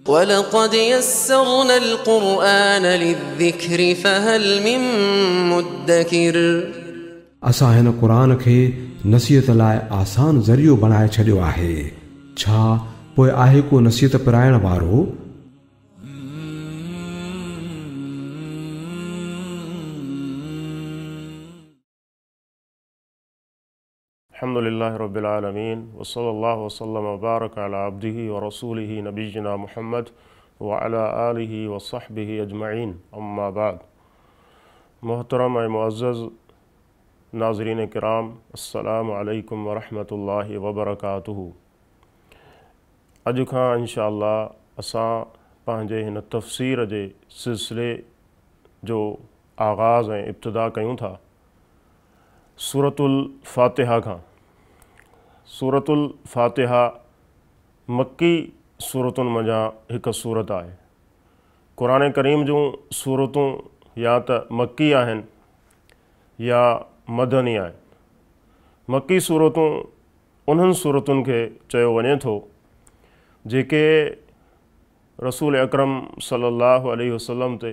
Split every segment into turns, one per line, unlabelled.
ولقد يسرنا القرآن للذكر فهل من مدكر.
असां हिन क़ुर खे नसीहत लाइ आसान ज़रियो बणाए छॾियो आहे, छा पोइ आहे को नसीहत पराइण वारो?
अल्हम्दुलिल्लाहि रब्बिल आलमीन वसल्लल्लाहु वसल्लम वबारक अला अब्दिही व रसूलिही नबिय्यिना मुहम्मद व अला आलिही व सहबिही अजमईन, अम्मा बाद। मोहतरम ऐं मुअज़्ज़ज़ नाज़रीन किराम, अस्सलामु अलैकुम व रहमतुल्लाहि व बरकातुहू। अॼु खां इंशाअल्लाह असां पंहिंजे हिन तफ़सीर जे सिलसिले जो आगाज़ ऐं इब्तिदा कयूं था सूरतुल फातिहा खां। सूरतुल फातिहा मक्की सूरतुनि मंझां हिकु सूरत आहे। क़ुरान करीम जूं सूरतूं या त मक्की आहिनि या मदनी आहिनि। मक्की सूरतूं उन्हनि सूरतुनि खे चयो वञे थो जेके रसूल अकरम सल्लल्लाहु अलैहि वसल्लम ते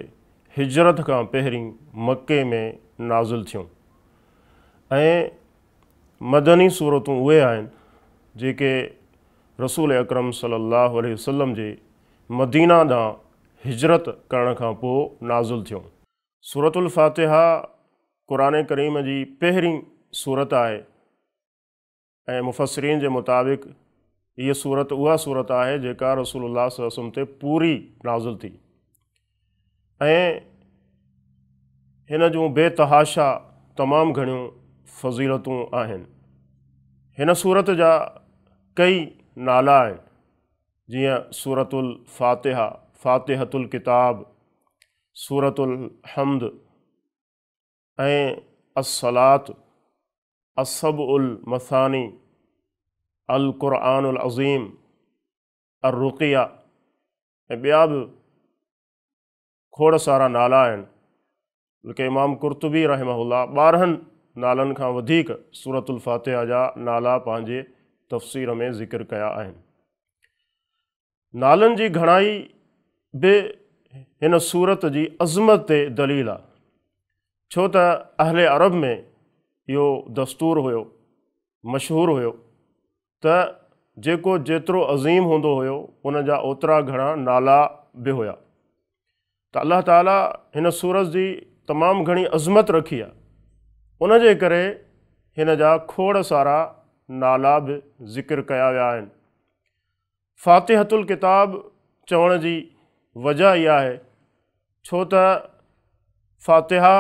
हिजरत खां पहिरीं मक्के में नाज़िल थियूं, ऐं मदनी सूरतूं उहे आहिनि जेके रसूल अकरम सल्लल्लाहु अलैहि वसल्लम जे मदीना ॾांहुं हिजरत करण खां पोइ नाज़िल थियूं। सूरतुल फातिहा क़ुरान करीम जी पहिरीं सूरत आहे ऐं मुफस्सिरीन जे मुताबिक़ हीअ सूरत उहा सूरत आहे जेका रसूलुल्लाह सल्लल्लाहु अलैहि वसल्लम ते पूरी नाज़िल थी ऐं हिन जूं बेतहाशा तमामु घणियूं फ़ज़ीलतूं आहिनि। हिन सूरत जा कई नाला आहिनि, जीअं सूरतुल फातिहा, फातिहतुल किताब, सूरतुल हम्द ऐं अस्सलात, अस्सबउल मसानी, अल क़ुरानुल अज़ीम, अर्रुक़िया ऐं ॿिया बि खोड़ सारा नाला आहिनि। बल्कि इमाम कुर्तुबी रहमहुल्लाह 12 नालनि खां वधीक सूरतुल फातिहा जा नाला पंहिंजे तफ़सीर में ज़िक्र कया आहिनि। नालनि जी घणाई बि हिन सूरत जी अज़मत ते दलील आहे, छो त अहले अरब में इहो दस्तूर हुयो, मशहूर हुयो त जेको जेतिरो अज़ीम हूंदो हुयो उन जा ओतिरा घणा नाला बि हुया। त अलाह ताला हिन सूरत जी तमामु घणी अज़मत रखी आहे, उन जे करे हिन जा खोड़ सारा नाला बि ज़िक्र कया विया आहिनि। फातिहतुल किताब चवण जी वजह इहा आहे छो त फातिहा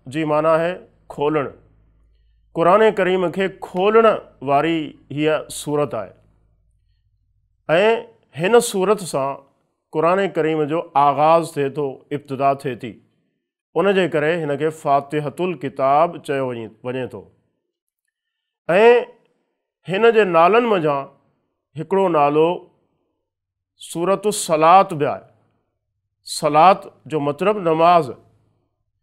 जी माना आहे खोलण, क़ुरान करीम खे खोलण वारी हीअ सूरत आहे ऐं हिन सूरत सां क़ुरान करीम जो आगाज़ थिए थो, इब्तिदा थिए थी, उन जे करे हिन खे फातिहतुल किताब चयो वञे थो। ऐं हिन जे नालनि मंझां हिकिड़ो नालो सूरत सलात बि आहे। सलात जो मतिलबु नमाज़।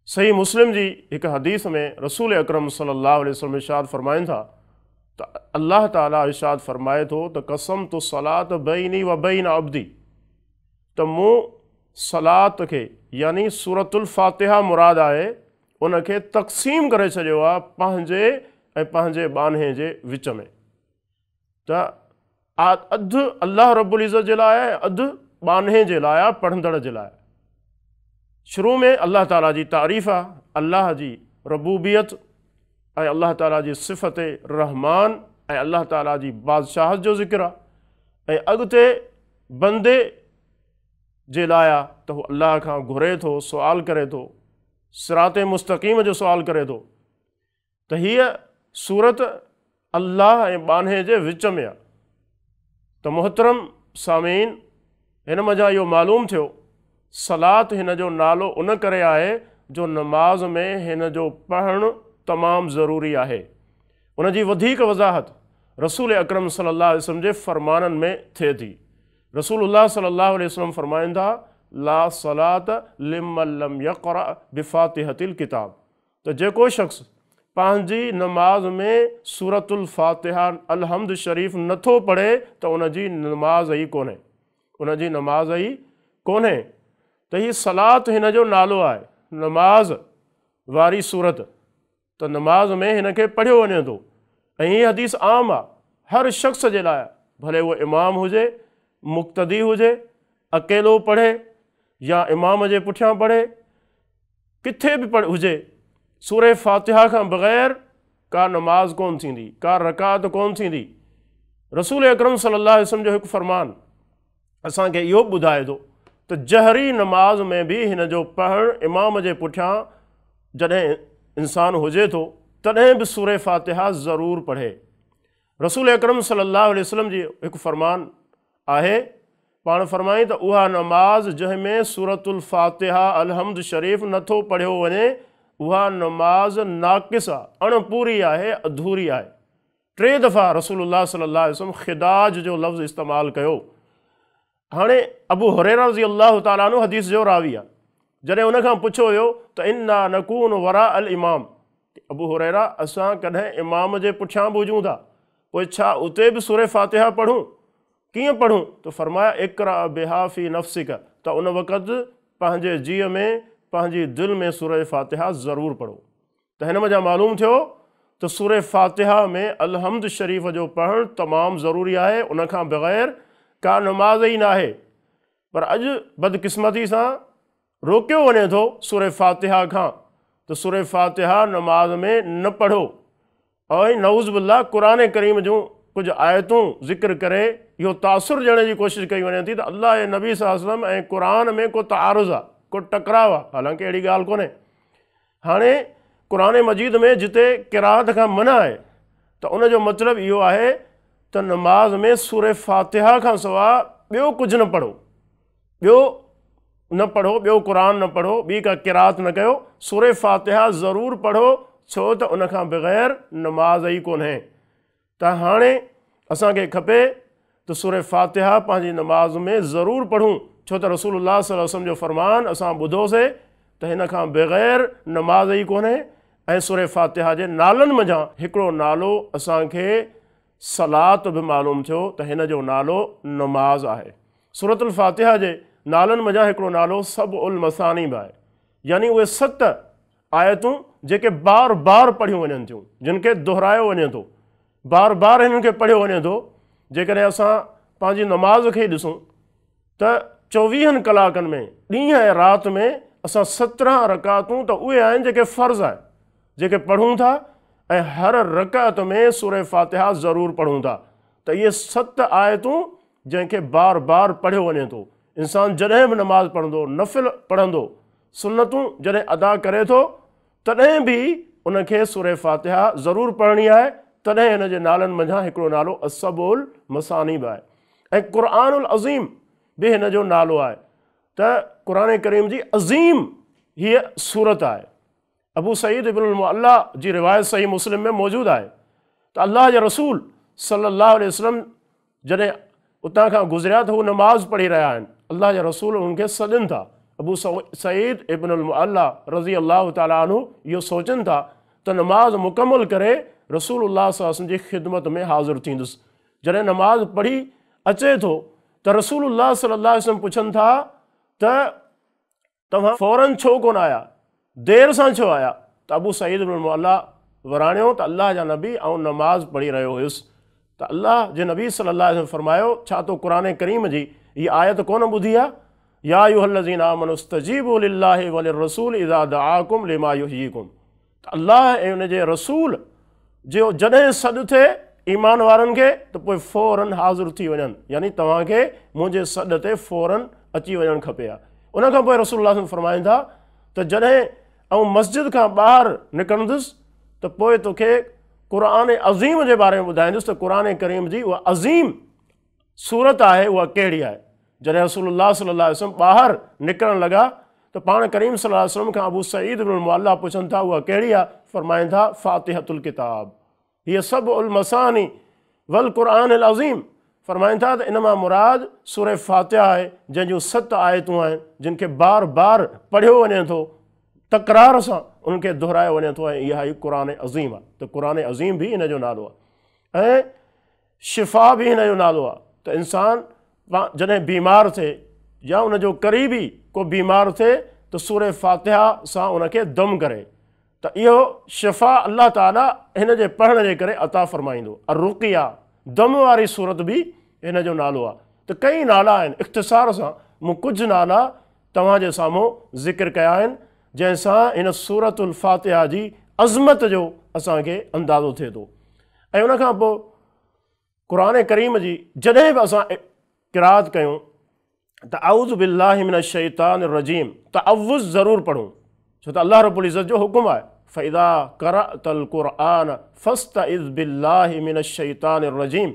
सही मुस्लिम जी हिकु हदीस में रसूल अकरम सल्लल्लाहु अलैहि वसल्लम इरशाद फ़रमाइनि था त अल्लाह ताला इरशाद फ़रमाए थो त कसम तो सलात बैनी व बैन अब्दी, त मूं सलात खे यानी सूरतुल फातिहा मुराद आहे उनखे तक़सीम करे छॾियो आहे पंहिंजे ऐं पंहिंजे ॿान्हे जे विच में। त अधु अल्लाह रब्बुल इज़्ज़त जे लाइ आहे, अधु ॿान्हे जे लाइ आहे, पढ़ंदड़ जे लाइ। शुरू में अल्लाह ताला जी तारीफ़ आहे, अल्लाह जी रबूबियत ऐं अल्लाह ताला जी सिफ़त रहमान ऐं अल्लाह ताला जी बादशाहत जो ज़िक्र आहे, ऐं अॻिते बंदे जे लाइ आहे त हू अल्लाह खां घुरे थो, सुवाल करे थो, सिरात मुस्तक़ीम जो सुवाल करे थो। त हीअ सूरत अल्लाह ऐं ॿान्हे जे विच में आहे। त मोहतरम सामीन, हिन मंझां इहो मालूम थियो सलात हिन जो नालो उन करे आहे जो नमाज़ में हिन जो पढ़णु तमामु ज़रूरी आहे। उन जी वधीक वज़ाहत रसूल अकरम सल्लल्लाहु अलैहि वसल्लम जे फरमाननि में थिए थी। रसूलुल्लाह सल्लल्लाहु अलैहि वसल्लम फरमाइनि था, ला सलात लिमन लम यक़रा बिफ़ातिहतिल किताब, त जेको शख़्स पंहिंजी नमाज़ में सूरतुल फातिहा अलहम्द शरीफ़ नथो पढ़े त उनजी नमाज़ ई कोन्हे। ان جي نماز ئي ڪونهي. ته هي صلات هن جو نالو آهي، نماز واري سورت، ته نماز ۾ هن کي پڙهيو وڃي ٿو ۽ هي حديث عام آهي هر شخص جي لاء، ڀلي اهو امام هجي، مقتدي هجي، اڪيلو پڙهي يا امام جي پٺيان پڙهي، ڪٿي به هجي، سوره فاتحه کان بغير ڪا نماز ڪونه ٿيندي، ڪا رڪعت ڪونه ٿيندي. رسول اڪرم صلي الله عليه وسلم جو هڪ فرمان اسان کي اهو به ٻڌائي ٿو ته جهري نماز ۾ به هن جو پڙهڻ امام جي پٺيان جڏهن انسان هجي ٿو تڏهن به سوره فاتحه ضرور پڙهي. رسول اڪرم صلي الله عليه وسلم جي هڪ فرمان آهي، پاڻ فرمائين ته اها نماز جنهن ۾ سورة الفاتحه الحمد شريف نٿو پڙهيو وڃي اها نماز ناقص آهي، اڻ پوري آهي، اڌوري آهي. ٽي دفعا رسول الله صلي الله عليه وسلم خداج جو لفظ استعمال ڪيو. هاڻي ابو هريره رضي الله تعالٰي عنه حديث جو راوي آهي. جڏهن ان کان پڇيو ويو ته انا نڪون وراء الامام، ابو هريره اسان ڪڏهن امام جي پٺيان به هجون ٿا، پوء ڇا اتي به سوره فاتحه پڙهون؟ ڪيئن پڙهون؟ ته فرمايا اقرأ بها في نفسک، ته ان وقت پنهنجي جيء ۾ پنهنجي دل ۾ سوره فاتحه ضرور پڙهو. ته هن منجهان معلوم ٿيو ته سوره فاتحه ۾ الحمد شريف جو پڙهڻ تمام ضروري آهي، ان کان بغير ڪا نماز ئي ناهي. پر اڄ بدقسمتي سان روڪيو وڃي ٿو سوره فاتحه کان ته سوره فاتحه نماز ۾ نه پڙهو ۽ نعوذ بالله قرآن ڪريم جون ڪجهه آيتون ذڪر ڪري اهو تاثر ڏيڻ جي ڪوشش ڪئي وڃي ٿي ته الله ۽ نبي صلي الله عليه وسلم ۽ قرآن ۾ ڪو تعارض آهي، ڪو ٽڪراء آهي، حالانڪه اهڙي ڳالهه ڪونهي. هاڻي قرآن مجيد ۾ جتي قرائت کان منع آهي ته ان جو مطلب اهو آهي ته نماز ۾ سوره فاتحه کان سواء ٻيو ڪجهه نه پڙهو، ٻيو نه پڙهو، ٻيو قرآن نه پڙهو، ٻي ڪا قرائت نه ڪيو، سوره فاتحه ضرور پڙهو ڇو ته ان کان بغير نماز ئي ڪونهي. ته هاڻي اسان کي کپي ته سوره فاتحه پنهنجي نماز ۾ ضرور پڙهون ڇو ته رسول الله صلي الله عليه وسلم جو فرمان اسان ٻڌوسي ته هن کان بغير نماز ئي ڪونهي ۽ سوره فاتحه جي نالن منجهان هڪڙو نالو اسان کي صلات به معلوم ٿيو ته هن جو نالو نماز آهي. سورة الفاتحه جي نالن منجهان هڪڙو نالو سبع المثاني به آهي يعني اهي ست آيتون جيڪي بار بار پڙهيون وڃن ٿيون، جن کي دهرايو وڃي ٿو، بار بار هنن کي پڙهيو وڃي ٿو. جيڪڏهن اسان پنهنجي نماز کي ڏسون ته چوويهن ڪلاڪن ۾ ڏينهن ۽ رات ۾ اسان 17 رڪعتون ته اهي آهن جيڪي فرض آهن، جيڪي پڙهون ٿا ۽ هر رڪعت ۾ سوره فاتحه ضرور پڙهون ٿا ته اهي 7 آيتون جنهن کي بار بار پڙهيو وڃي ٿو. انسان جڏهن به نماز پڙهندو، نفل پڙهندو، سنتون جڏهن ادا ڪري ٿو تڏهن به ان کي سوره فاتحه ضرور پڙهڻي آهي، تڏهن هن جي نالن منجهان هڪڙو نالو السبع المثاني به آهي ۽ قرآن العظيم به هن جو نالو آهي ته قرآن ڪريم جي عظيم هيء سورت آهي. ابو سعيد ابن المعليٰ جي روايت صحيح مسلم ۾ موجود آهي ته الله جي رسول صلي الله عليه وسلم جڏهن اتان کان گذريا ته هو نماز پڙهي رهيا آهن، الله جا رسول انهن کي سڏن ٿا. ابو سعيد ابن المعليٰ رضي الله تعالٰي عنه اهو سوچن ٿا ته نماز مڪمل ڪري رسول الله صلي الله عليه وسلم جي خدمت ۾ حاضر ٿيندس. جڏهن نماز پڙهي اچي ٿو ته رسول الله صلي الله عليه وسلم پڇن ٿا ته توهان فوراً ڇو ڪونه آيا؟ دير سان ڇو آيا؟ ته ابو سعيد بن المعليٰ وراڻيو ته الله جا نبي آئون نماز پڙهي رهيو هيس ته الله جي نبي صلي الله عليه وسلم فرمايو ڇا تو قرآن ڪريم جي هي آيت ڪونه ٻڌي آهي؟ يا ايها الذين آمنوا استجيبوا لله وللرسول اذا دعاڪم لما يحييڪم ته الله ۽ ان جي رسول جو جڏهن سڏ ٿئي ايمان وارن کي ته پوء فوراً حاضر ٿي وڃن، يعني توهان کي منهنجي سڏ تي فوراً اچي وڃڻ کپي ها. ان کان پوء رسول الله صلي الله عليه وسلم فرمائن ٿا ته جڏهن آئون مسجد کان ٻاهر نڪرندس ته پوء توکي قرآن عظيم جي باري ۾ ٻڌائيندس ته قرآن ڪريم جي اها عظيم صورت آهي اها ڪهڙي آهي؟ جڏهن رسول الله صلي الله عليه وسلم ٻاهر نڪرڻ لڳا ته پاڻ ڪريم صلي الله عليه وسلم کان ابو سعيد بن المعليٰ پڇن ٿا اها ڪهڙي آهي؟ فرمائن ٿا فاتحة الڪتاب هي سبع المثاني والقرآن العظيم. فرمائن ٿا ته ان مان مراد سورة فاتحه آهي جنهن جون 7 آيتون آهن جن کي بار بار پڙهيو وڃي ٿو، تڪرار سان انهن کي دهرايو وڃي ٿو ۽ اها ئي قرآن عظيم آهي ته قرآن عظيم به ان جو نالو آهي ۽ شفا به هن جو نالو آهي ته انسان جڏهن بيمار ٿئي يا ان جو قريبي ڪو بيمار ٿئي ته سورة فاتحه سان ان کي دم ڪري ته اهو شفا الله تعالي هن جي پڙهڻ جي ڪري عطا فرمائيندو. الرقيه دم واري سورت به هن جو نالو آهي. ته ڪئي نالا آهن، اختصار سان مون ڪجهه نالا توهان جي سامهون ذڪر ڪيا آهن، جنهن سان هن سورة الفاتحه جي عظمت جو اسان کي اندازو ٿئي ٿو. ۽ ان کان پوء قرآن ڪريم جي جڏهن به اسان قرائت ڪيون ته اعوذ بالله من الشيطان الرجيم تعوذ ضرور پڙهون، ڇو ته الله رب العزت جو حڪم آهي فاذا قرأت القرآن فاستعذ بالله من الشيطان الرجيم.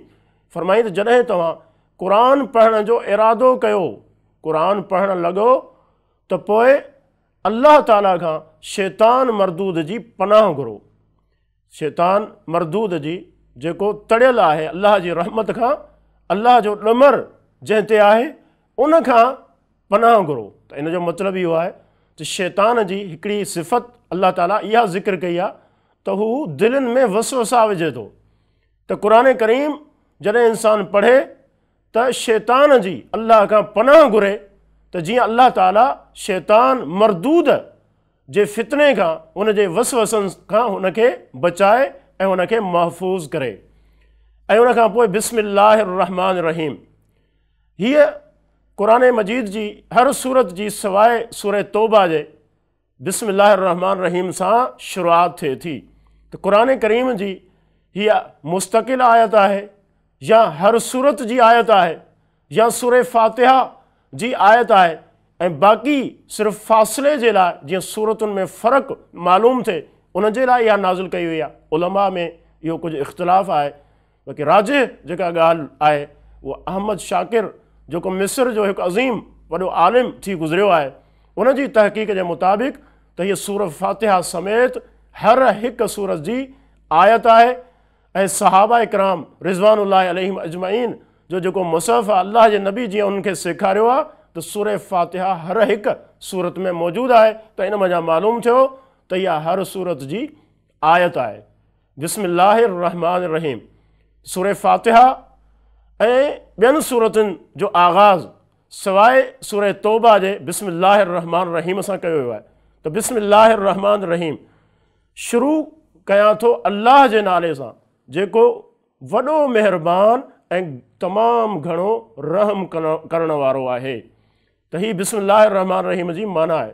فرمائين ته جڏهن توهان قرآن پڙهڻ جو ارادو ڪيو، قرآن پڙهڻ لڳو ته پوء الله تعاليٰ کان شيطان مردود جي پناهه گهرو. شيطان مردود جي جيڪو تڙيل آهي الله جي رحمت کان، الله جو ڏمر جنهن تي آهي ان کان پناهه گهرو. ته ان جو مطلب اهو آهي ته شيطان جي هڪڙي صفت الله تعاليٰ اها ذڪر ڪئي آهي ته هو دلين ۾ وسوسا وجهي ٿو. ته قرآن ڪريم جڏهن انسان پڙهي ته شيطان جي الله کان پناهه گهري ته جيئن الله تعاليٰ شيطان مردود جي فتني کان، ان جي وسوسن کان هن کي بچائي ۽ هن کي محفوظ ڪري. ۽ ان کان پوء بسم الله الرحمن الرحيم. هيء قرآن مجيد جي هر سورت جي سواء سورة توبه جي بسم الله الرحمن الرحيم سان شروعات ٿئي ٿي. ته قرآن ڪريم جي هيء مستقل آيت آهي يا هر سورت جي آيت آهي يا سورة فاتحه جي آيت آهي ۽ باقي صرف فاصلي جي لاء جيئن سورتن ۾ فرق معلوم ٿئي ان جي لاء اها نازل ڪئي وئي آهي. علماء ۾ اهو ڪجهه اختلاف آهي، باقي راجح جيڪا ڳالهه آهي اها احمد شاڪر جيڪو مصر جو هڪ عظيم وڏو عالم ٿي گذريو آهي ان جي تحقيق جي مطابق ته هيء سورة فاتحه سميت هر هڪ سورت جي آيت آهي ۽ صحابه ڪرام رضوان الله عليهم اجمعين جو جيڪو مصحف آهي الله جي نبي جيئن انهن کي سيکاريو آهي ته سورة فاتحه هر هڪ سورت ۾ موجود آهي ته ان منجهان معلوم ٿيو ته اها هر سورت جي آيت آهي. بسم الله الرحمن الرحيم سورة فاتحه ۽ ٻين سورتن جو آغاز سواء سورة توبه جي بسم الله الرحمن الرحيم سان ڪيو ويو آهي. ته بسم الله الرحمن الرحيم شروع ڪيان ٿو الله جي نالي سان جيڪو وڏو مهربان ۽ تمام گهڻو رحم ڪرڻ وارو آهي. ته هي بسم الله الرحمن الرحيم جي معنيٰ آهي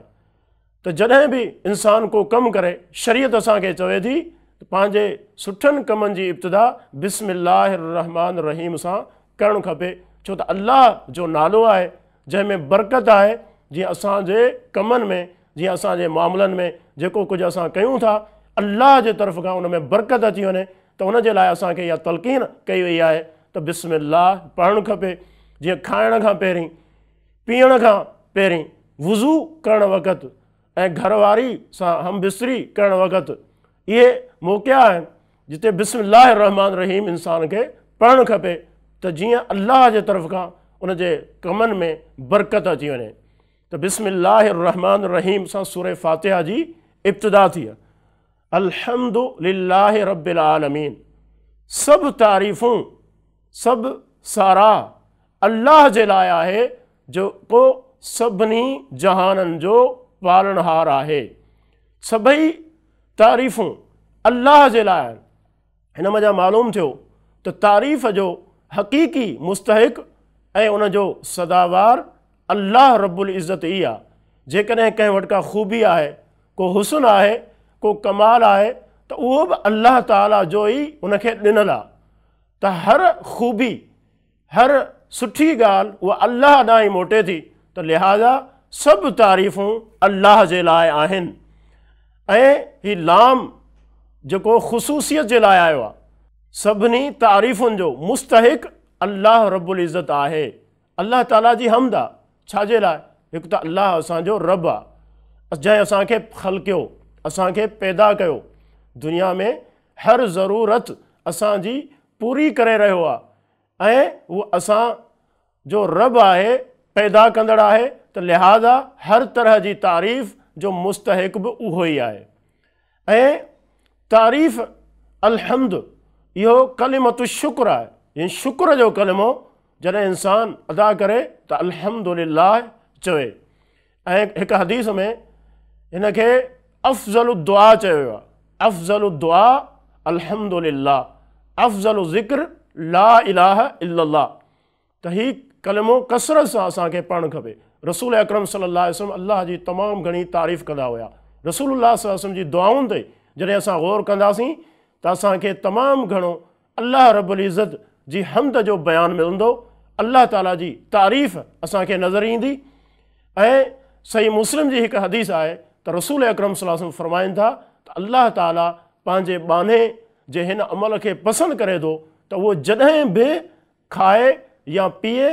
ته جڏهن به انسان ڪو ڪم ڪري شريعت اسان کي چوي ٿي ته پنهنجي سٺن ڪمن جي ابتدا بسم الله الرحمن الرحيم سان ڪرڻ کپي، ڇو ته الله جو نالو آهي جنهن ۾ برڪت آهي. جيئن اسان جي ڪمن ۾ جيئن اسان جي معاملن ۾ جيڪو ڪجهه اسان ڪيون ٿا الله جي طرف کان ان ۾ برڪت اچي وڃي ته ان جي لاء اسان کي اها تلقين ڪئي وئي آهي ته بسم الله پڙهڻ کپي. جيئن کائڻ کان پهرين، پيئڻ کان پهرين، وضو ڪرڻ وقت ۽ گهر واري سان هم بستري ڪرڻ وقت اهي موقعا آهن جتي بسم الله الرحمن الرحيم انسان کي پڙهڻ کپي ته جيئن الله جي طرف کان ان جي ڪمن ۾ برڪت اچي وڃي. ته بسم الله الرحمن الرحيم سان سورة فاتحه جي ابتدا ٿي. الحمد لله رب العالمين سڀ تعريفون سڀ ساراهه الله جي لاء آهي جيڪو سڀني جهانن جو پالڻهار آهي. سڀئي تعريفون الله جي لاء آهن. هن منجهان معلوم ٿيو ته تعريف جو حقيقي مستحق ۽ ان جو سزاوار الله رب العزت ئي آهي. جيڪڏهن ڪنهن وٽ ڪا خوبي آهي، ڪو حسن آهي، ڪو ڪمال آهي ته اهو به الله تعاليٰ جو ئي ان کي ڏنل آهي. ته هر خوبي، هر سٺي ڳالهه اها الله ڏانهن ئي موٽي ٿي ته لهٰذا سڀ تعريفون الله جي لاء آهن. ۽ هي لام جيڪو خصوصيت جي لاء آيو آهي، سڀني تعريفن جو مستحق الله رب العزت آهي. الله تعاليٰ جي حمد آهي، ڇا جي لاء؟ هڪ ته الله اسان جو رب آهي جنهن اسان کي خلقيو، اسان کي پيدا ڪيو، دنيا ۾ هر ضرورت اسان جي پوري ڪري رهيو آهي ۽ هو اسان جو رب آهي، پيدا ڪندڙ آهي ته لهٰذا هر طرح جي تعريف جو مستحق به اهو ئي آهي. ۽ تعريف الحمد اهو ڪلمة الشڪر آهي، يعني شڪر جو ڪلمو. جڏهن انسان ادا ڪري ته الحمد لله چوي. ۽ هڪ حديث ۾ هن کي افضل الدعاء چيو ويو آهي، افضل الدعاء الحمد لله، افضل الذڪر لا اله الا الله. ته هي ڪلمو ڪثرت سان اسان کي پڙهڻ کپي. رسول اڪرم صلي الله عليه وسلم الله جي تمام گهڻي تعريف ڪندا هيا. رسول الله صلي الله عليه وسلم جي دعائن تي جڏهن اسان غور ڪنداسين ته اسان کي تمام گهڻو الله رب العزت جي حمد جو بيان ملندو، الله تعالي جي تعريف اسان کي نظر ايندي. ۽ صحيح مسلم جي هڪ حديث آهي ته رسول اڪرم صلي الله عليه وسلم فرمائن ٿا ته الله تعالي پنهنجي ٻانهي جي هن عمل کي پسند ڪري ٿو ته اهو جڏهن به کائي يا پيئي،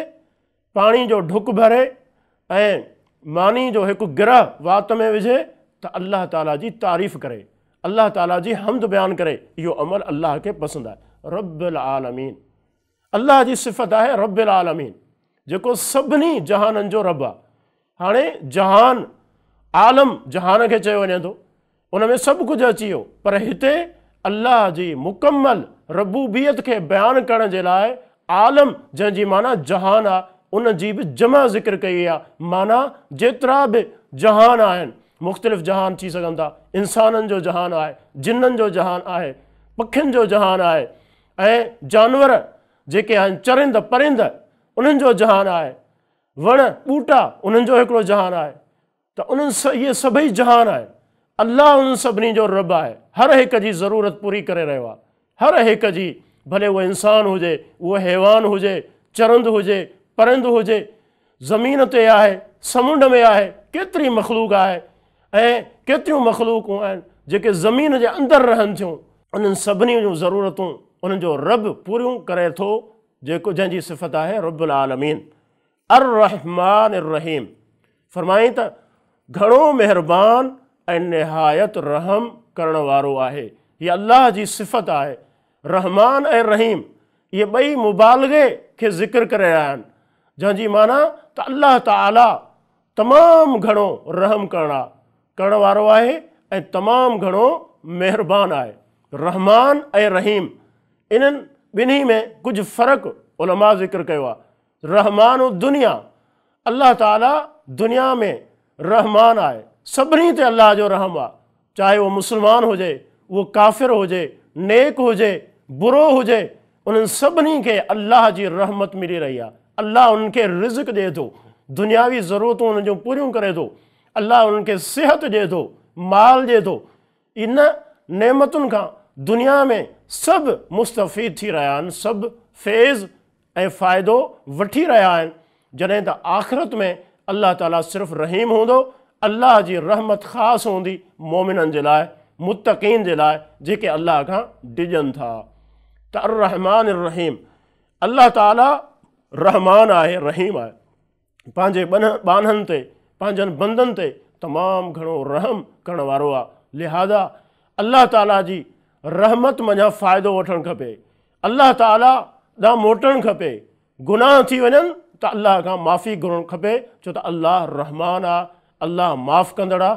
پاڻي جو ڍڪ ڀري ۽ ماني جو هڪ گرهه وات ۾ وجهي ته الله تعالي جي تعريف ڪري، الله تعالي جي حمد بيان ڪري، اهو عمل الله کي پسند آهي. رب العالمين، الله جي صفت آهي رب العالمين، جيڪو سڀني جهانن جو رب آهي. هاڻي جهان، عالم جهان کي چيو وڃي ٿو، ان ۾ سڀ ڪجهه اچي ويو، پر هتي الله جي مڪمل ربوبيت کي بيان ڪرڻ جي لاء عالم جنهن جي معنيٰ جهان آ، ان جي به جمع ذڪر ڪئي وئي آ، معنيٰ جيترا به جهان آهن، مختلف جهان ٿي سگهن ٿا، انسانن جو جهان آهي، جنن جو جهان آهي، پکين جو جهان آهي ۽ جانور جيڪي آهن چرند پرند انهن جو جهان آهي، وڻ ٻوٽا انهن جو هڪڙو جهان آهي، ته انهن اهي سڀئي جهان آهن، الله انهن سڀني جو رب آهي، هر هڪ جي ضرورت پوري ڪري رهيو آهي، هر هڪ جي، ڀلي اهو انسان هجي، اهو حيوان هجي، چرند هجي، پرند هجي، زمين تي آهي، سمنڊ ۾ آهي، ڪيتري مخلوق آهي ۽ ڪيتريون مخلوقون آهن جيڪي زمين جي اندر رهن ٿيون، انهن سڀني جون ضرورتون انهن جو رب پوريون ڪري ٿو، جيڪو جنهن جي صفت آهي رب العالمين. الرحمٰن الرحيم، فرمائين ته گهڻو مهربان ۽ نهايت رحم ڪرڻ وارو آهي. هي الله جي صفت آهي. رحمان ۽ رحيم اهي ٻئي مبالغي کي ذڪر ڪري رهيا آهن، جنهن جي معنيٰ ته الله تعاليٰ تمام گهڻو رحم ڪرڻ وارو آهي ۽ تمام گهڻو مهربان آهي. رحمان ۽ رحيم انهن ٻنهي ۾ ڪجهه فرق علماء ذڪر ڪيو آهي. رحمان الدنيا، الله تعاليٰ دنيا ۾ رحمان آهي، سڀني تي الله جو رحم آهي، چاهي اهو مسلمان هجي، اهو ڪافر هجي، نيڪ هجي، برو هجي، انهن سڀني کي الله جي رحمت ملي رهي آهي، الله انهن کي رزق ڏئي ٿو، دنياوي ضرورتون انهن جون پوريون ڪري ٿو، الله انهن کي صحت ڏئي ٿو، مال ڏئي ٿو، ان نعمتن کان دنيا ۾ سڀ مستفيد ٿي رهيا آهن، سڀ فيض ۽ فائدو وٺي رهيا آهن، جڏهن ته آخرت ۾ الله تعالي صرف رحيم هوندو، الله جي رحمت خاص هوندي مؤمنن جي لاء، متقين جي لاء جيڪي الله کان ڊڄن ٿا. ته الرحمٰن الرحيم، الله تعالي رحمان آهي رحيم آهي، پنهنجي ٻانهن تي، پنهنجن بندن تي تمام گهڻو رحم ڪرڻ وارو آهي، لهذا الله تعالي جي رحمت منجهان فائدو وٺڻ کپي، الله تعاليٰ ڏانهن موٽڻ کپي، گناهه ٿي وڃن ته الله کان معافي گهرڻ کپي، ڇو ته الله رحمان آ، الله معاف ڪندڙ آ،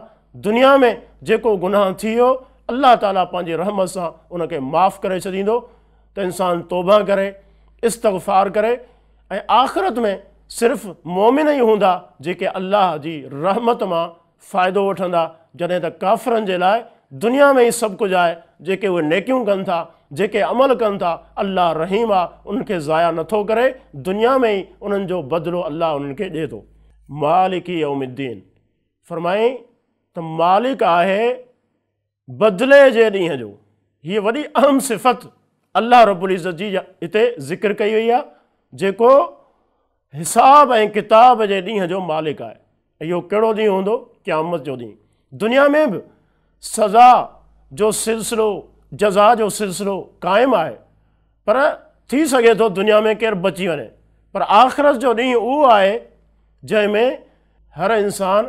دنيا ۾ جيڪو گناهه ٿي ويو الله تعاليٰ پنهنجي رحمت سان ان کي معاف ڪري ڇڏيندو ته انسان توبه ڪري، استغفار ڪري ۽ آخرت ۾ صرف مؤمن ئي هوندا جيڪي الله جي رحمت مان فائدو وٺندا، جڏهن ته ڪافرن جي لاء دنيا ۾ ئي سڀ ڪجهه آهي، جيڪي اهي نيڪيون ڪن ٿا، جيڪي عمل ڪن ٿا، الله رحيم آ، انهن کي ضايع نٿو ڪري، دنيا ۾ ئي انهن جو بدلو الله انهن کي ڏئي ٿو. مالڪ يوم الدين، فرمائين ته مالڪ آهي بدلي جي ڏينهن جو. هيء وڏي اهم صفت الله رب العزت جي هتي ذڪر ڪئي وئي آهي، جيڪو حساب ۽ ڪتاب جي ڏينهن جو مالڪ آهي. اهو ڪهڙو ڏينهن هوندو؟ قيامت جو ڏينهن. دنيا ۾ به سزا جو سلسلو، جزا جو سلسلو قائم آهي، پر ٿي سگهي ٿو دنيا ۾ ڪير بچي وڃي، پر آخرت جو ڏينهن اهو آهي جنهن ۾ هر انسان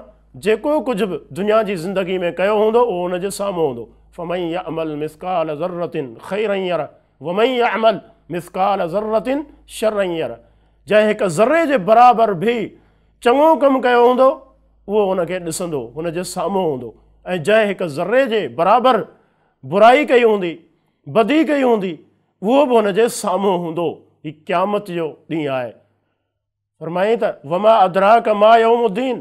جيڪو ڪجهه به دنيا جي زندگي ۾ ڪيو هوندو اهو ان جي سامهون هوندو. فمن يعمل مثقال ذرة خيرا يره ومن يعمل مثقال ذرة شرا يره، جنهن هڪ ذري جي برابر به چڱو ڪم ڪيو هوندو اهو ان کي ڏسندو، هن جي سامهون هوندو، ۽ جنهن هڪ ذري جي برابر برائي ڪئي هوندي، بدي ڪئي هوندي، اهو به هن جي سامهون هوندو. هي قيامت جو ڏينهن آهي. فرمائين ته وما ادراڪ ما يوم الدين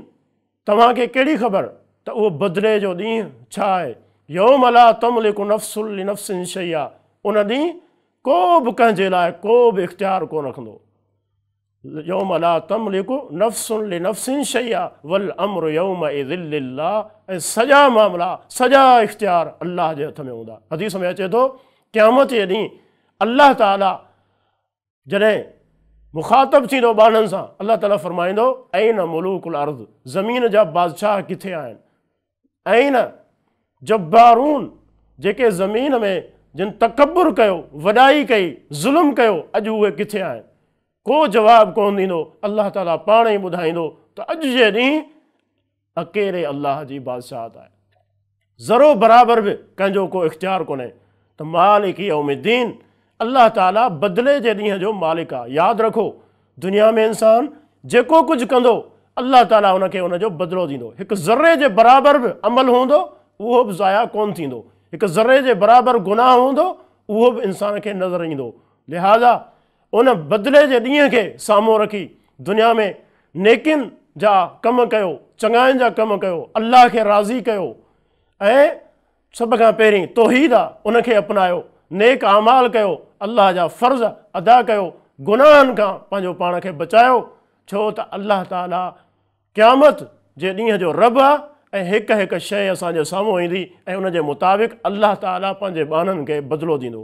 توهان کي ڪهڙي خبر ته اهو بدلي جو ڏينهن ڇا آهي؟ يوم لا تملڪ نفس لنفس شيئا ان ڏينهن ڪو به ڪنهن جي لاء ڪو به اختيار ڪونه رکندو. يوم لا تملڪ نفس لنفس شيئا والامر يومئذ لله ۽ سڄا معاملا سڄا اختيار الله جي هٿ ۾ هوندا. حديث ۾ اچي ٿو قيامت جي ڏينهن الله تعالي جڏهن مخاطب ٿيندو ٻانهن سان الله تعالي فرمائيندو اين ملوڪ الارض زمين جا بادشاهه ڪٿي آهن؟ اين جبارون جيڪي زمين ۾ جن تڪبر ڪيو، وڏائي ڪئي، ظلم ڪيو اڄ اهي ڪٿي آهن؟ ڪو جواب ڪونه ڏيندو، الله تعالي پاڻ ئي ٻڌائيندو ته اڄ جي ڏينهن اڪيلي الله جي بادشاهت آهي. ذرو برابر به ڪنهن جو ڪو اختيار ڪونهي ته مالڪ يوم الدين الله تعالي بدلي جي ڏينهن جو مالڪ آهي. ياد رکو دنيا ۾ انسان جيڪو ڪجهه ڪندو الله تعالي ان کي ان جو بدلو ڏيندو. هڪ ذري جي برابر به عمل هوندو اهو به ضايع ڪونه ٿيندو. هڪ ذري جي برابر گناهه هوندو اهو به انسان کي نظر ايندو. لهذا ان بدلي جي ڏينهن کي سامهون رکي دنيا ۾ نيڪين جا ڪم ڪيو، چڱاين جا ڪم ڪيو، الله کي راضي ڪيو ۽ سڀ کان پهرين توحيد آ ان کي اپنايو، نيڪ اعمال ڪيو، الله جا فرض ادا ڪيو، گناهن کان پنهنجو پاڻ کي بچايو، ڇو ته الله تعالي قيامت جي ڏينهن جو رب آ ۽ هڪ هڪ شيء اسان جي سامهون ايندي ۽ ان جي مطابق الله تعالي پنهنجي ٻانهن کي بدلو ڏيندو.